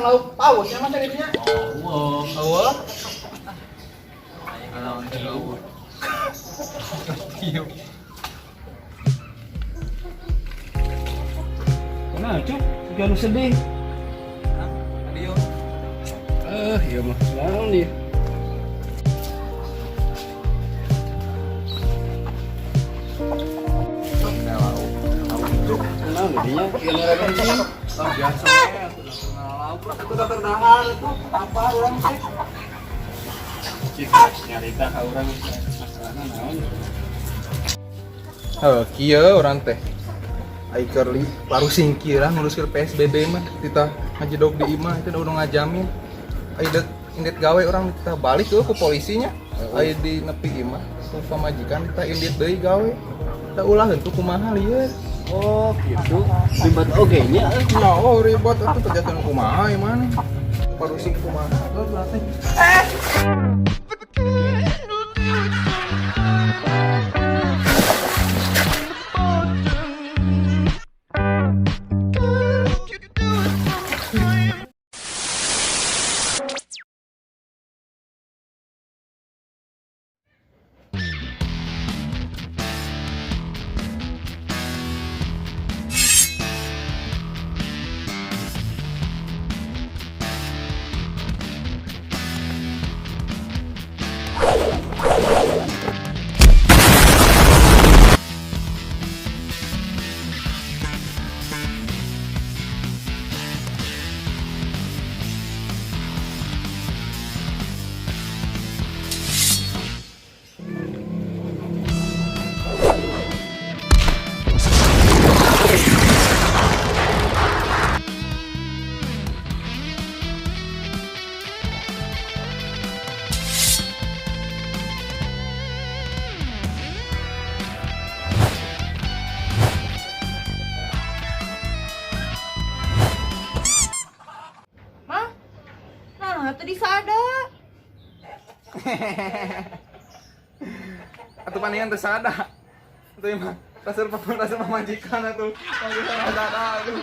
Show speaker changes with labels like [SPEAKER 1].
[SPEAKER 1] Lauk paus nya mah tadi nya.
[SPEAKER 2] Oh,
[SPEAKER 1] Eueuh.
[SPEAKER 2] aing lawan tiup. Tiup.
[SPEAKER 3] Kenapa, Cuk? Jangan sedih.
[SPEAKER 1] Adio.
[SPEAKER 3] Eh, iya mah. Naon dia? Naon dia? Ieu ngarakan sih.
[SPEAKER 1] Ah, biasa we atuh kenal lauk lah atuh daftar dahar atuh apa urang teh.
[SPEAKER 3] Cik, nyarita ka urang masalahna naon?
[SPEAKER 1] Heuh, kieu urang teh. Ai keur baru singkir lah nguruskeun PSBB mah titah ngajedog di imah itu udah ngajamin. Ai deuk indit gawe urang titah balik ke polisinya. Ai di nepi imah ku pamajikan titah indit deui gawe. Da ulah henteu kumaha lieur.
[SPEAKER 3] Oh, gitu. Ribet oge nya euy.
[SPEAKER 1] Ya, oh ribet atuh terjatuh kumaha ieu maneh. Parusing kumaha atuh berarti.
[SPEAKER 4] Mah, nah tadi sada.
[SPEAKER 1] Atuh paningan teu sada. Atuh imah raseur pamajikan atuh. Pamajikan sada atuh.